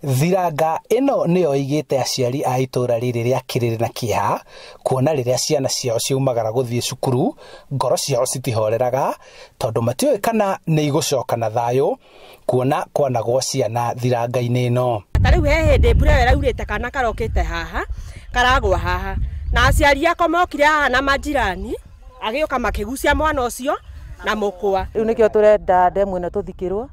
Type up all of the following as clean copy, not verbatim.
Thiranga ĩno nĩyo ĩigĩte aciari a itũra rĩrĩ rĩa Kĩrĩrĩ na kĩeha, kuona rĩrĩa ciana ciao ciaumagara gũthiĩ cukuru, ngoro ciao citihoreraga tondũ matiũĩ kana nĩ igũcoka na thayũ, kuona kwanagwo ciana thiranga-inĩ ĩno. Ta rĩu he hĩndĩ mbura ĩyo ĩraurĩte kana karokĩte haha, karagwa haha, na aciari akwa mokire haha na majirani, agĩũka makĩgucia mwana ũcio na mũkwa. Rĩu nĩkĩo tũrenda ndemu ĩno tũthikĩrwo,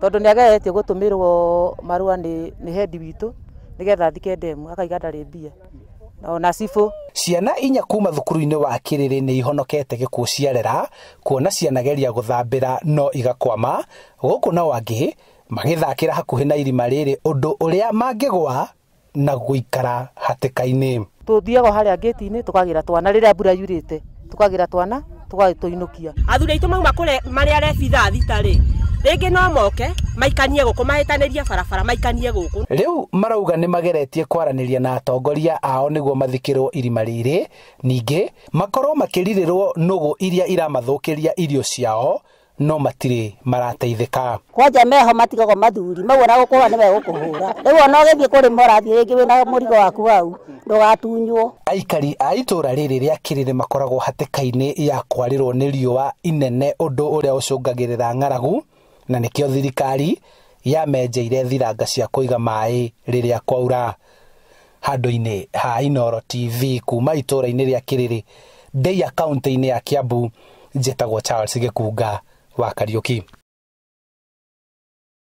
tondũ nĩ ageretie gũtũmĩrwo marũa nĩ hendi witũ nĩgetha athike ndemu, akaiga ndarĩ mbia ona cibũ. Ciana inya kuma thukuru-inĩ wa Kĩrĩrĩ nĩ ihonokete gĩkuũ ciarera, kuona cianageria gũthambĩra no igakwama, gũkũ nao angĩ magĩthakĩra hakuhĩ na irima rĩrĩ ũndũ ũrĩa mangĩgwa na gũikara hatĩka-inĩ. Tũthiaga harĩa ngĩti-inĩ tũkagĩra twana rĩrĩa mbura yurĩte, tũkagĩra twana tũgagĩtũinũkia. Athuri aitũ mauma kũrĩa marĩ arebi thaa thita rĩ, rĩngĩ no moke maikanie gũkũ, mahĩtanĩrie barabara maikanie gũkũ. Rĩu marauga nĩ mageretie kwaranĩria na atongoria ao nĩguo mathikĩrwo irima rĩrĩ, ningĩ makorwo makĩrirĩrwo nũgũ iria iramathũkĩria irio ciao, no matirĩ marateithĩka. Kwanja meho matigagwo mathuri, mau ona gũkũhũra nĩwe gũkũhũra. Rĩu ona ũgĩthiĩ kũrĩma ũrathiĩ rĩngĩ wĩna mũrigo waku hau, ndũgatunywo. Aikari a itũra rĩrĩ rĩa Kĩrĩrĩ makoragwo hatĩka-inĩ ya kwarĩrwo nĩ riũa inene, ũndũ ũrĩa ũcũngagĩrĩra ng'aragu, na nĩkĩo thirikari yamenjeire thiranga cia kũiga maĩ rĩrĩa kwaura. Handũ-inĩ ha Inooro TV kuma itũra-inĩ rĩa Kĩrĩrĩ, Ndeiya kaũntĩ-inĩ ya Kiambu, njĩtagwo Charles Gĩkunga wa Kariũki.